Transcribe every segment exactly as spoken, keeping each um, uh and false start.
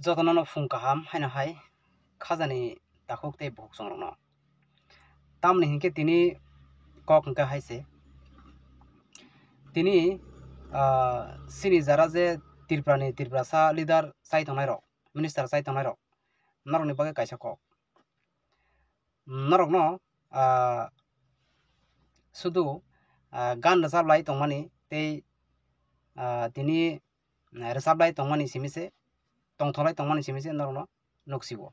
Jotono no phung kaham haino hai khajani takhuk tei bukhuk chongrokno. Tamni hinkhe tini kok hinkhe hai se. Tini, ah, chini jara je Tripura ni Tiprasa leader chai tongnai rok, minister chai tongnai rok, norokni bagwi kaisa kok. Norokno, ah, sudu, ah, gan rwchap lai tongmani tei, ah, tini, ah, rwchap lai tongmani simi se, tongthok lai tongmani simi se norokno nuksio.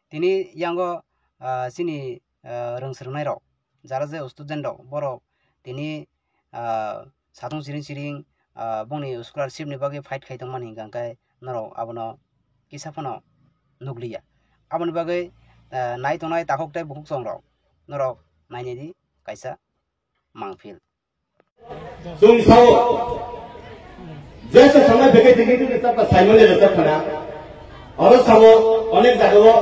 Tini yango, ah, chini, ah, rwng swrwngnairok, jara je student rok, borok tini, ah, satung siring siring, ah, bongni scholarship ni bagwi fight khai tongmani hwnka hwnkhe norok abono kisa phano nukliya. Aboni bagwi, ah, nai tongnai takhuk tei bukhuk chongrok norok nainai di kaisa mangphil. Chwng sao, jesa samai bege digi digi sapa Simon le rwchap khana. Oro sao, onek jaga o,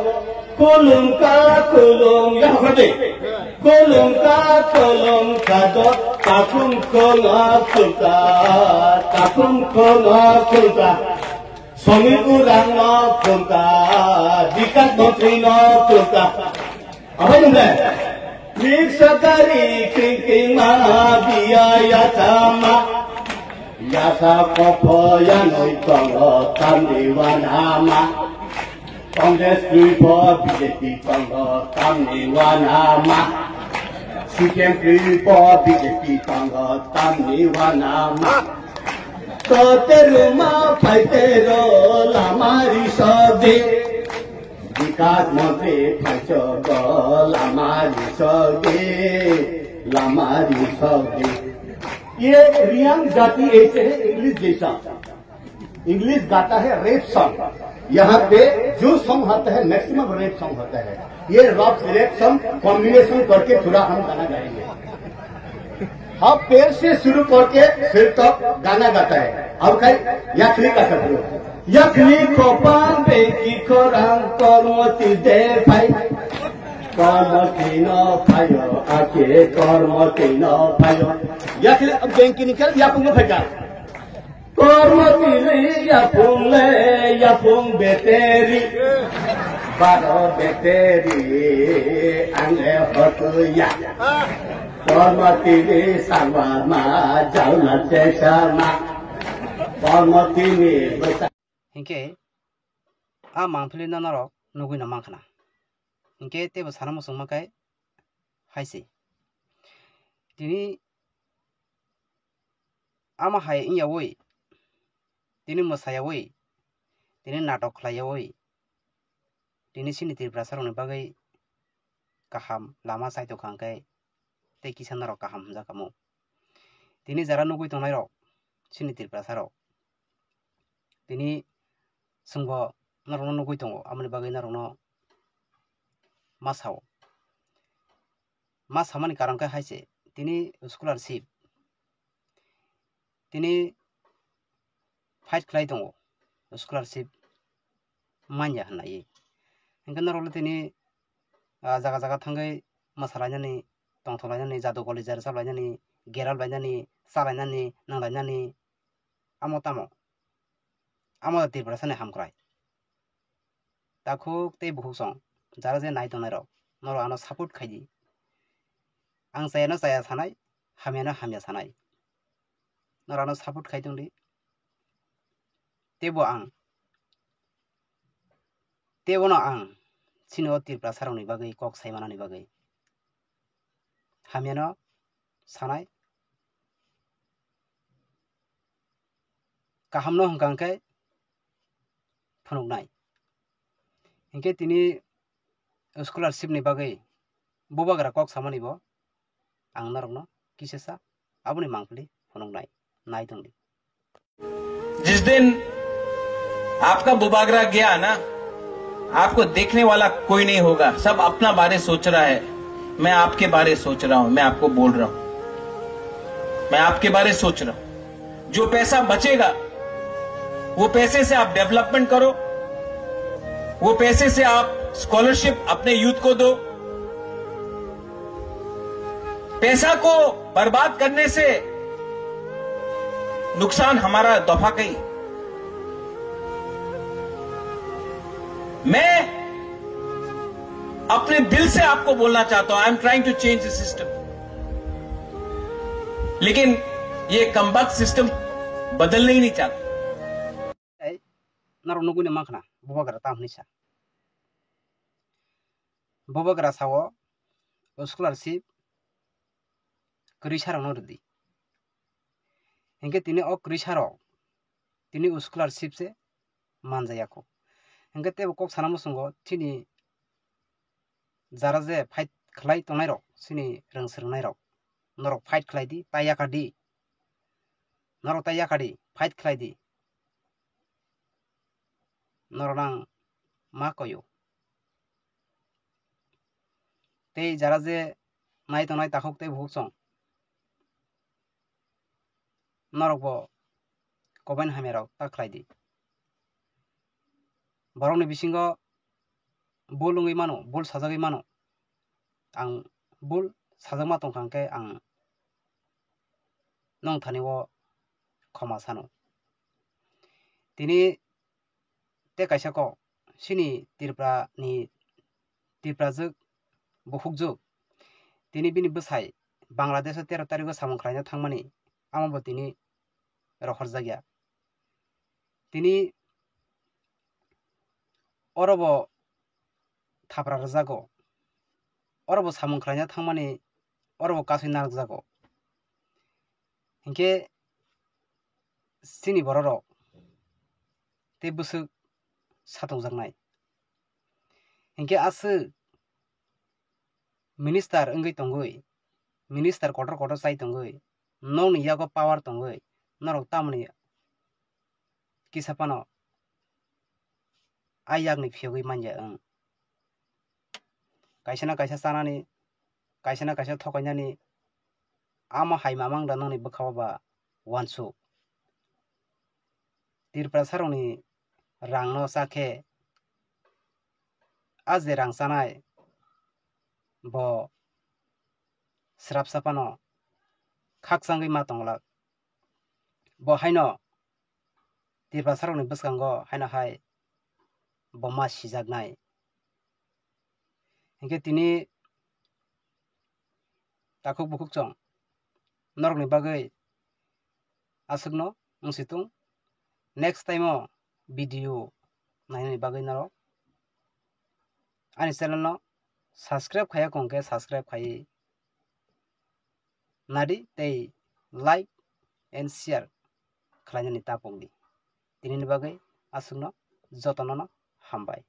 kulung ka kulung, ya hokor de. Kulung ka kulung ka do, takum kulung kulta, takum kulung kulta. Songni urang no kulta, dikat montri no kulta. Apa yang deh? Mik sakari kring kring ma biya ya tama. Yasa kopo ya noi tongo tamni wanama. Congress three po B J P tongo tamni wanama. C P M three po B J P tongo tamni wanama. Toteruma paitero lamari sodi. Vikas mantri phaichogo lamari sodi, lamari sodi. ये रियांग जाति ऐसे है, इंग्लिश जैसा। इंग्लिश गाता है rape song. यहाँ पे जो सॉन्ग आता है, मैक्सिमम रेप सॉन्ग होता है। ये रॉप रेप सॉन्ग कॉम्बिनेशन करके थोड़ा हम गाना गाएंगे। हम पैर से शुरू करके सिर तक गाना गाता है। अब कहीं यात्री का सब लोग। Yakni kopang beki korang kormoti de phai. Kormoti no phaio, ake kormoti no phaio. Yakni bengkini khe yapung no phaikha. Kormoti le yapung le yapung beteri. Baro beteri ang le hotuya. Kormoti le sangwa ma jauna chesa ma. Kormoti le bwsa. Hinkhe a mangpili no norok nugui no mankha na. Hinkhe teibo sana muchungma khe hai se. Tini ama hai wngyaui, tini mwsayaui, tini natok khlaiyaui, tini chini Tiprasa rokni bagwi kaham lama chaitokha hwnkhe tei kisa norok kaham hwnjakha mo. Tini jara nugui tongnai rok, chini Tiprasa rok, tini chwngbo norokno nugui tongo, aboni bagwi norokno ma sao. Ma samani karon khe hai se, tini scholarship, tini fight khlai tongo, scholarship manya hwnwi. Hinkhe norokle tini, ah, jaga jaga thangwi mwsalainani, tongthok lainani, jadu goli jari chap lainani, gerap lainani, cha lainani, nang lainani, amo tamo. Amo Tiprasani hamkrai. Takhuk tei bukhuk song, jara je nai tongnai rok, norok ano support khai di. Ang chaya no chaya sanai, hamya no hamya sanai. Norok ano support khai tong di. Teibo ang, teibo no ang, chini o Tiprasa rokni bagwi kok sai manani bagwi hamya no sanai, kaham no hwnkha hwnkhe phunuknai. Hinkhe tini scholarship ni bagwi bubagra kok samani bo ang norokno kisasa aboni mangpili phunuknai, nai tongdi. जिस दिन आपका बुबागरा गया ना, आपको देखने वाला कोई नहीं होगा। सब अपना बारे सोच रहा है। मैं आपके बारे सोच रहा हूं, मैं आपको बोल रहा हूं, मैं आपके बारे सोच रहा हूं। जो पैसा बचेगा, वो पैसे से आप डेवलपमेंट करो, वो पैसे से आप स्कॉलरशिप अपने यूथ को दो। पैसा को बर्बाद करने से नुकसान हमारा दफा कई। मैं अपने दिल से आपको बोलना चाहता हूं, I am trying to change the system, लेकिन ये कमबख्त सिस्टम बदलना ही नहीं चाहता। Norok nugwi no mankha na, bubagra tam hwnwi sa. Bubagra sao, o scholarship kwrwi sarokno rwdi. Hinkhe tini o kwrwi sarok, tini o scholarship se manjaya kho. Hinkhe teibo kok sana muchungo chini jara je fight khlai tongnairok, chini rwng swrwngnairok, norok fight khlai di, tai yakar di. Norok tai yakar di, fight khlai di. Norok nang ma koyo. Tei jara je nai tongnai takhuk tei bukhuk chwng, norok bo kobain hamya rok ta khlai di. Borok ni bisingo bul wngwi mano, bul sajagwi mano. Ang bul sajakma tongkha hwnkhe ang nwng thani o khoma sano. Tini tei kaisa kok, chini Tripura ni, Tripura jwk, bukhuk jwk, tini bini bwsai Bangladesh o tero tarikh o samung khlaina thangmani, amo bo tini rohorjakya. Tini oro bo thapra rwjago, oro bo samung khlaina thangmani, oro bo kasui narwkjago. Hinkhe chini bororok tei bwswk satokjaknai. Hinkhe aswk minister wngwi tongwi, minister kotor kotor chai tongwi, nokni yago power tongwi, norok tamoni kisa phano a yakni phiyogwi manya wng. Kaisa na kaisa chanani, kaisa na kaisa thokainani, amo hai mamang da nokni bwkha o ba uansuk. Tripura sarokni rangno cha khe, a je rang chanai, bo srapsa phano khakchangwi ma tongwlak. Bo haino Tiprasarokni bwskango haino hai bo ma sijaknai. Hinkhe tini takhuk bukhuk chwng norokni bagwi aswkno wngsitung. Next time o video nainani bagwi norok ani channel no subscribe khaiya kong khe subscribe khaiwi nadi tei like and share khlainani tapokdi. Tinini bagwi aswkno jotono no hambai.